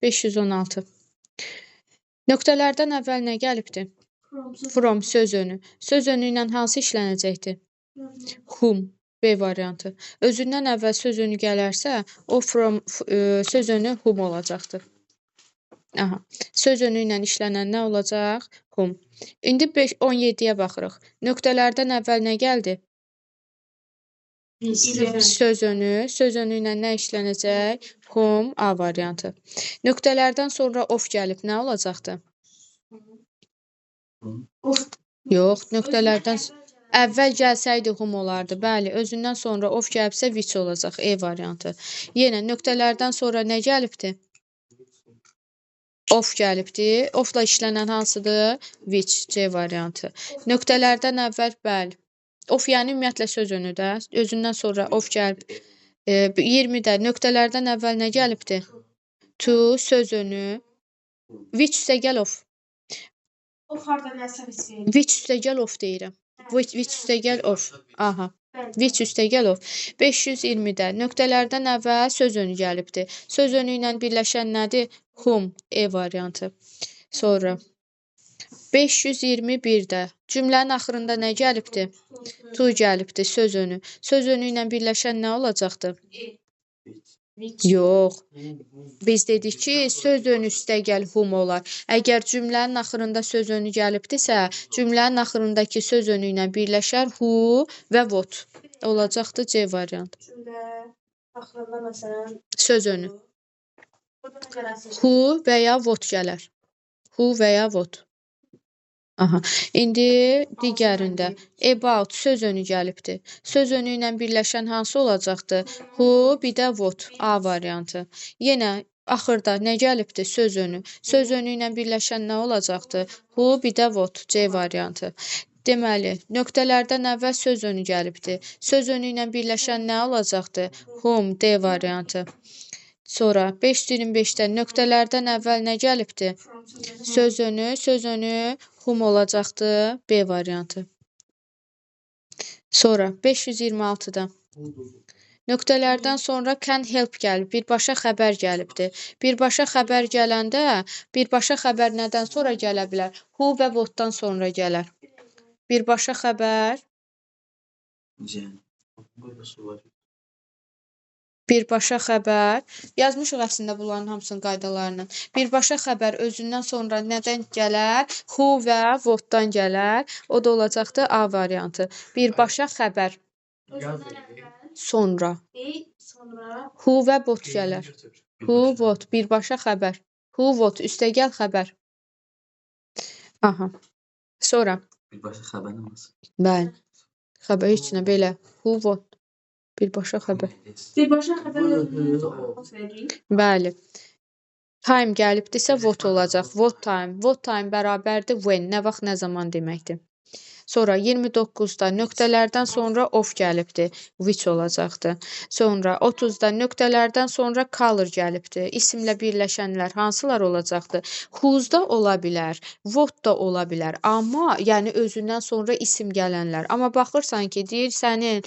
516. Nöqtələrdən əvvəl nə gəlibdir? From söz From söz önü. Söz önü ilə hansı işlənəcəkdir? Whom. B variantı. Özündən əvvəl söz önü gələrsə, o from söz önü whom olacaqdır. Aha. Söz önü ilə işlənən nə olacaq? Whom. İndi 5 17-yə baxırıq. Nöqtələrdən əvvəl nə gəldi? Söz önü. Söz önü ilə nə işlənəcək? Whom, A variantı. Nöqtələrdən sonra of gəlib nə olacaqdı? Of. Yox, nöqtələrdən əvvəl gəlsəydi whom olardı. Bəli, özündən sonra of gəlibsə which olacaq. E variantı. Yenə nöqtələrdən sonra nə gəlibdi? Of gəlibdi. Ofla işlənən hansıdır? Which, C variantı. Nöqtələrdən əvvəl, bəli. Of yəni ümumiyyətlə söz önü də. Özündən sonra of gəlib. 20-də nöqtələrdən əvvəl nə gəlibdi? To söz önü. Which üstəgəl of. Of harda nəsə which verir. Which üstəgəl of deyirəm. Which üstəgəl of. Aha. Bəli. Which üstəgəl of. 520-də nöqtələrdən əvvəl söz önü gəlibdi. Söz önü ilə birləşən nədir? Whom, E variantı. Sonra 521-də cümlənin axırında nə gəlibdi? To gəlibdi, söz önü. Söz önü ilə birləşən nə olacaqdı? E. Which. Yox. Biz dedik ki, söz önü üstəgəl whom olar. Əgər cümlənin axırında söz önü gəlibdisə, cümlənin axırındakı söz önü ilə birləşər who və what. Olacaqdı C variantı. Cümlə axırında məsələn Söz önü. Burada nə gələsi? Who və ya what gələr. Who və ya what. Aha. İndi digərində about söz önü gəlibdi. Söz önü ilə birləşən hansı olacaqdı? Who, bir də what. A variantı. Yenə axırda nə gəlibdi? Söz önü. Söz önü ilə birləşən nə olacaqdı? Who, bir də what. C variantı. Deməli, nöqtələrdən əvvəl söz önü gəlibdi. Söz önü ilə birləşən nə olacaqdı? Whom, D variantı. Sonra 525-də nöqtələrdən əvvəl nə gəlibdi? From söz önü. Söz önü, söz önü whom olacaqdı. B variantı. Sonra 526-da nöqtələrdən sonra can help gəlib, birbaşa xəbər gəlibdi. Birbaşa xəbər gələndə, birbaşa xəbər nədən sonra gələ bilər? Who və what-dan sonra gələr. Birbaşa xəbər, C. Böyle su var. Birbaşa xəbər. Yazmışıq əslində bunların hamısının qaydalarını. Birbaşa xəbər özündən sonra nədən gələr? Who və what-dan gələr. O da olacaqdı A variantı. Birbaşa xəbər Yaz Özündən dedi. əvvəl sonra. dey, sonra Who və what gələr. Götür. Who, what, birbaşa xəbər. Who, what, üstəgəl xəbər. Aha. Sonra, Birbaşa xəbər namazı. Bəli. Xəbər heç nə belə. Who, what, birbaşa xəbər. Birbaşa xəbər Hı, özündən hı, sonra o. what veririk. Bəli. Time gəlibdisə what olacaq. What time? What time bərabərdir when. Nə vaxt, nə zaman deməkdir. Sonra 29-da nöqtələrdən sonra of gəlibdi. Which olacaqdı. Sonra 30-da nöqtələrdən sonra color gəlibdi. İsimlə birləşənlər hansılar olacaqdı? Whose da ola bilər, what da ola bilər. Amma yəni özündən sonra isim gələnlər. Amma baxırsan ki, deyir sənin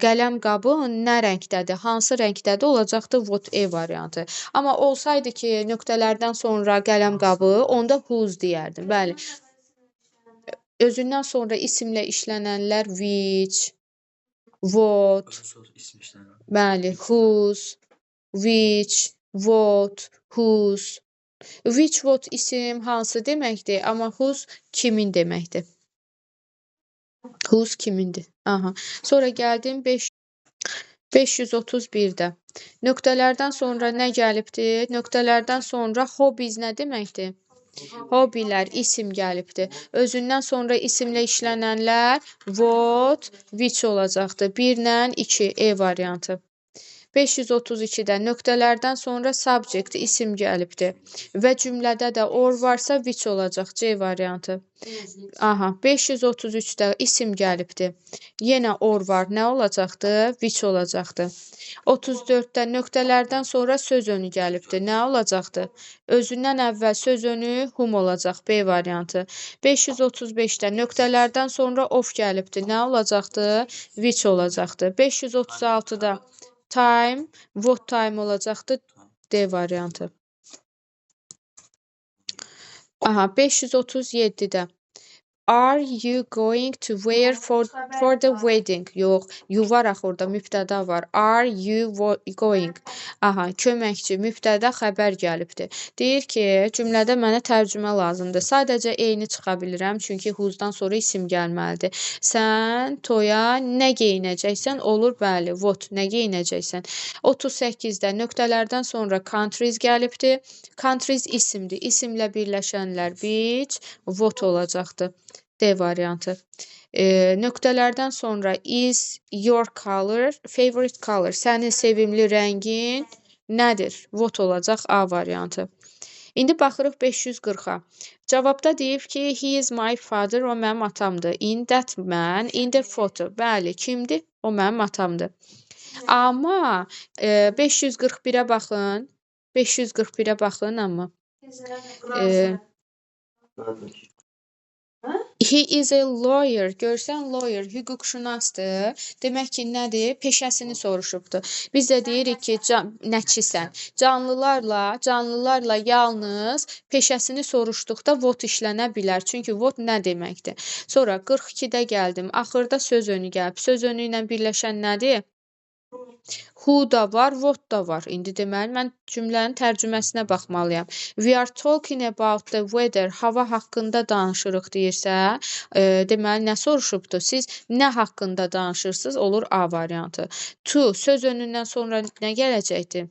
qələm qabın nə rəngdədir, hansı rəngdədir olacaqdı what, E variantı. Amma olsaydı ki, nöqtələrdən sonra qələm qabı, onda whose deyərdim. Bəli. Özündən sonra isimlə işlənənlər which, what, Özü söz ismi işlənən. Bəli, whose, which, what, whose. Which, what isim hansı deməkdir, amma whose kimin deməkdir. Whose kimindir. Aha. Sonra gəldim 5 531-də. Nöqtələrdən sonra nə gəlibdi? Nöqtələrdən sonra hobbies nə deməkdir? Hobilər, isim gəlibdi. Özündən sonra isimlə işlənənlər what, which olacaqdı. 1 ilə 2, E variantı. 532-də nöqtələrdən sonra subject, isim gəlibdi və cümlədə də or varsa which olacaq, C variantı. Aha, 533-də isim gəlibdi. Yenə or var. Nə olacaqdı? Which olacaqdı. 34-də nöqtələrdən sonra söz önü gəlibdi. Nə olacaqdı? Özündən əvvəl söz önü whom olacaq, B variantı. 535-də nöqtələrdən sonra of gəlibdi. Nə olacaqdı? Which olacaqdı. 536-da time, what time olacaqdı? D variantı. Aha, 537-də. Are you going to wear for the wedding? Yox, you var axı orada, mübtəda var. Are you going? Aha, köməkçi, mübtəda, xəbər gəlibdi. Deyir ki, cümlədə mənə tərcümə lazımdır. Sadəcə eyni çıxa bilirəm, çünki who'dan sonra isim gəlməlidir. Sən toya nə geyinəcəksən? Olur, bəli, what, nə geyinəcəksən? 38-də nöqtələrdən sonra countries gəlibdi. Countries isimdir. İsimlə birləşənlər which, what olacaqdır. D variantı. Nöqtələrdən sonra is your color, favorite color. Sənin sevimli rəngin nədir? What olacaq, A variantı. İndi baxırıq 540-a. Cavabda deyib ki, he is my father, o mənim atamdır. In that man, in the photo. Bəli, kimdir? O mənim atamdır. Amma 541-ə baxın. 541-ə baxın amma. He is a lawyer. Görsən, lawyer, hüquqşünasdır. Demək ki, nədir? Peşəsini soruşubdur. Biz də deyirik ki, nəçisən? Canlılarla yalnız peşəsini soruşduqda what işlənə bilər. Çünki what nə deməkdir? Sonra 42-də gəldim. Axırda söz önü gəlib. Söz önü ilə birləşən nədir? Who da var, what da var. İndi deməli, mən cümlənin tərcüməsinə baxmalıyam. We are talking about the weather. Hava haqqında danışırıq deyirsə, deməli, nə soruşubdur? Siz nə haqqında danışırsınız? Olur A variantı. To, söz önündən sonra nə gələcəkdi?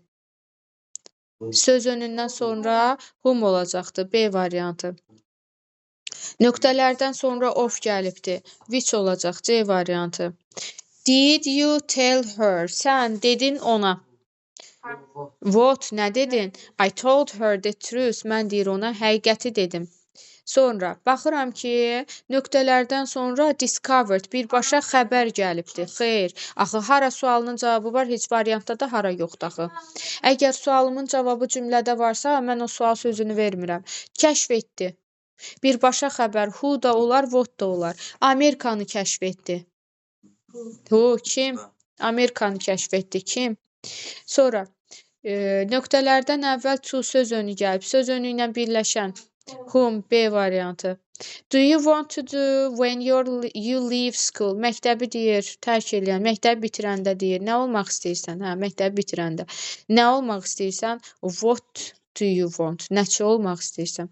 Söz önündən sonra whom olacaqdı. B variantı. Nöqtələrdən sonra of gəlibdi. Which olacaq? C variantı. Did you tell her? Sən dedin ona. What? Nə dedin? I told her the truth. Mən deyir ona həqiqəti dedim. Sonra baxıram ki, nöqtələrdən sonra discovered, birbaşa xəbər gəlibdi. Xeyr, axı hara sualının cavabı var, heç variantda da hara yoxdur axı. Əgər sualımın cavabı cümlədə varsa, mən o sual sözünü vermirəm. Kəşf etdi. Birbaşa xəbər, who da olar, what da olar. Amerikanı kəşf etdi. Who, kim? Amerikanı kəşf etdi, kim? Sonra nöqtələrdən əvvəl to söz önü gəlib. Söz önü ilə birləşən whom, B variantı. Do you want to do when you leave school? Məktəbi deyir, tərk eləyən, məktəbi bitirəndə deyir. Nə olmaq istəyirsən? Hə, məktəbi bitirəndə. Nə olmaq istəyirsən? What do you want? Nəçi olmaq istəyirsən?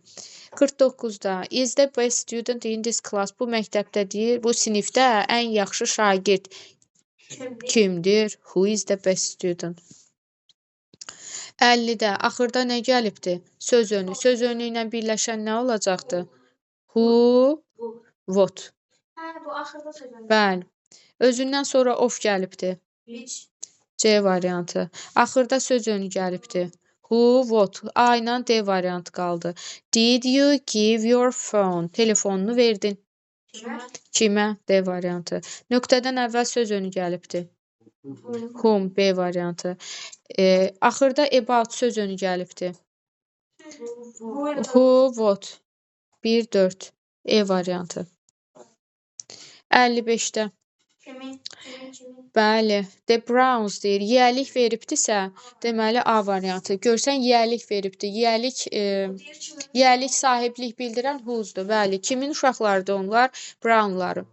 49-da is the best student in this class? Bu məktəbdə deyir, bu sinifdə ən yaxşı şagird kimdir? Who is the best student? 50-də axırda nə gəlibdi? Söz önü. Söz önü ilə birləşən nə olacaqdı? Who, what? Hə, bu axırda söz önü. Bəli. Özündən sonra of gəlibdi. Which. C variantı. Axırda söz önü gəlibdi. Who, what? A ilə D variantı qaldı. Did you give your phone? Telefonunu verdin. Kimə? Kimə? D variantı. Nöqtədən əvvəl söz önü gəlibdi. Whom? B variantı. Axırda about söz önü gəlibdi. Who, what? 1, 4. E variantı. 55-də. Kimin? Kimin? Kimin? Bəli, The Browns deyir. Yiyəlik veribdisə, deməli A variantı. Görsən yiyəlik veribdi. Deyir kimin? Yiyəlik sahiblik bildirən whose'dur. Bəli, kimin uşaqlarıdır onlar? Brownların.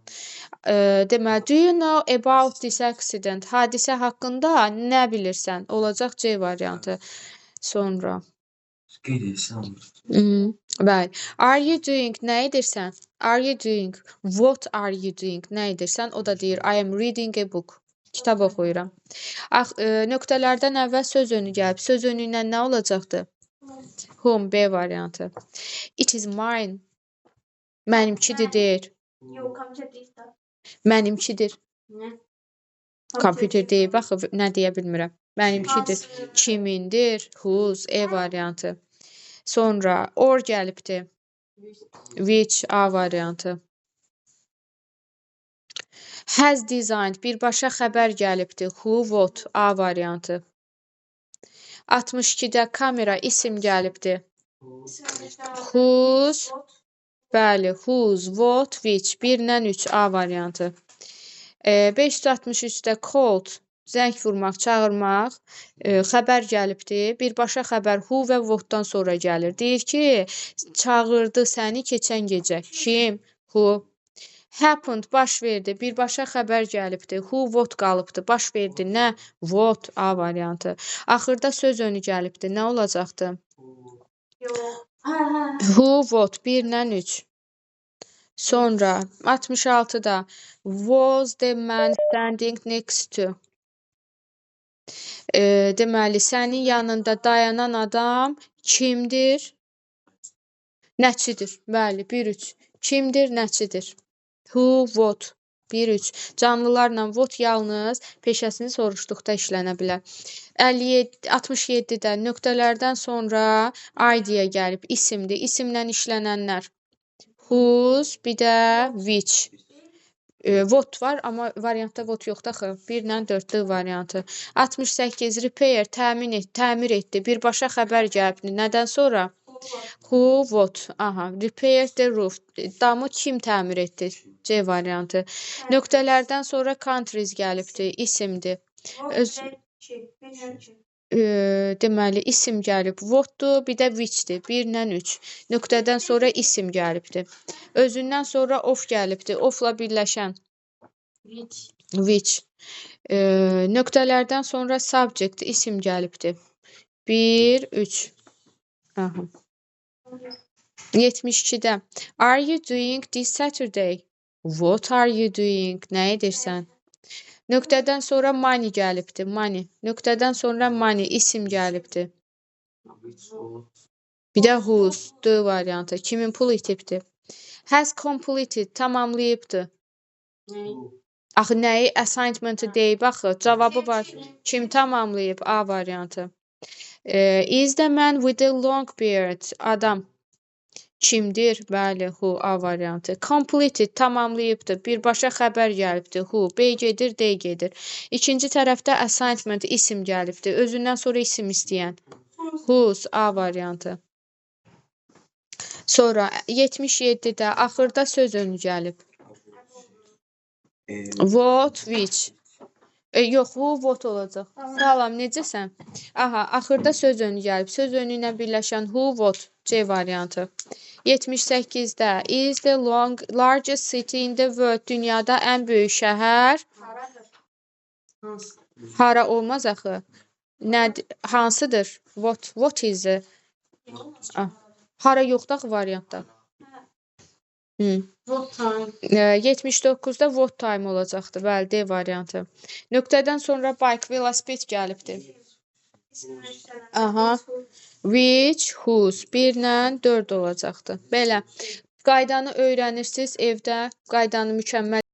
Deməli, do you know about this accident? Hadisə haqqında nə bilirsən? Olacaq C variantı. Sonra. Qeyd etsən olur. Bəli. Are you doing? Nə edirsən? Are you doing? What are you doing? Nə edirsən? O da deyir, I am reading a book. Kitab oxuyuram. Nöqtələrdən əvvəl söz önü gəlib. Söz önü ilə nə olacaqdı? Whom, B variantı. It is mine. Mənimkidir deyir. Yox, kompüter deyil də. Mənimkidir. Nə? Kompüter deyil. Baxın, nə deyə bilmirəm. Mənimkidir. Hansı? Kimindir? Whose, E variantı. Sonra or gəlibdi. Which, A variantı. Has designed, birbaşa xəbər gəlibdi. Who, what, A variantı. 62-də kamera isim gəlibdi. Whose, bəli, whose, what, which, 1-dən 3, A variantı. 563-də cold, Zəng vurmaq, çağırmaq, xəbər gəlibdi. Birbaşa xəbər who və what-dan sonra gəlir. Deyir ki, çağırdı səni keçən gecə. Kim? Who. Happened, baş verdi. Birbaşa xəbər gəlibdi. Who, what qalıbdı. Baş verdi. Nə? What, A variantı. Axırda söz önü gəlibdi. Nə olacaqdı? Yox. Hə. Who, what, 1 ilə 3. Sonra 66-da was the man standing next to? Deməli, sənin yanında dayanan adam kimdir? Nəçidir? Bəli, 1-3. Kimdir, nəçidir? Who, what? 1-3. Canlılarla what yalnız peşəsini soruşduqda işlənə bilər. 57, 67-də nöqtələrdən sonra idea gəlib, isimdir. İsimlə işlənənlər. Whose, bir də which. What var, amma variantda what yoxdur axı. 1 ilə 4 D variantı. 68 repair təmin et, təmir etdi. Birbaşa xəbər gəlibdi. Nədən sonra? Who, what? Aha, repair the roof. Damı kim təmir etdi? C variantı. Nöqtələrdən sonra countries gəlibdi, isimdir. Öz deməli isim gəlib. What-dur, bir də which-dir. 1 ilə 3. Nöqtədən sonra isim gəlibdi. Özündən sonra of gəlibdi. Of-la birləşən Which. Which. Nöqtələrdən sonra subject, isim gəlibdi. 1, 3. Aha. 72-də Are you doing this Saturday? What are you doing? Nə edirsən? Nöqtədən sonra money gəlibdi. Money. Nöqtədən sonra money isim gəlibdi. Which, what? Bir də whose D variantı. Kimin pulu itibdi? Has completed tamamlayıbdı. Nə? Axı nəyi assignment-ı deyib axı. Cavabı var. Kim tamamlayıb? A variantı. Is the man with the long beard? Adam. Kimdir? Bəli, who A variantı. Completed tamamlayıbdı. Birbaşa xəbər gəlibdi. Who. B gedir, D gedir. İkinci tərəfdə assignment isim gəlibdi. Özündən sonra isim istəyən. Whose A variantı. Sonra 77-də axırda söz önü gəlib. What, which? Yox, who, what olacaq. Salam, necəsən? Aha, axırda söz önü gəlib. Söz önü ilə birləşən who, what? C variantı. 78-də is the largest city in the world. Dünyada ən böyük şəhər Haradır? Hansı? Hara olmaz axı. Nədir? Hansıdır? What? What is it? Ah, hara yoxdur axı variantda. Hı. What time? 79-da what time olacaqdı. Bəli, D variantı. Nöqtədən sonra bike, velosiped gəlibdi. Aha. Which, whose 1 ilə 4 olacaqdı. Belə. Qaydanı öyrənirsiniz evdə. Qaydanı mükəmməl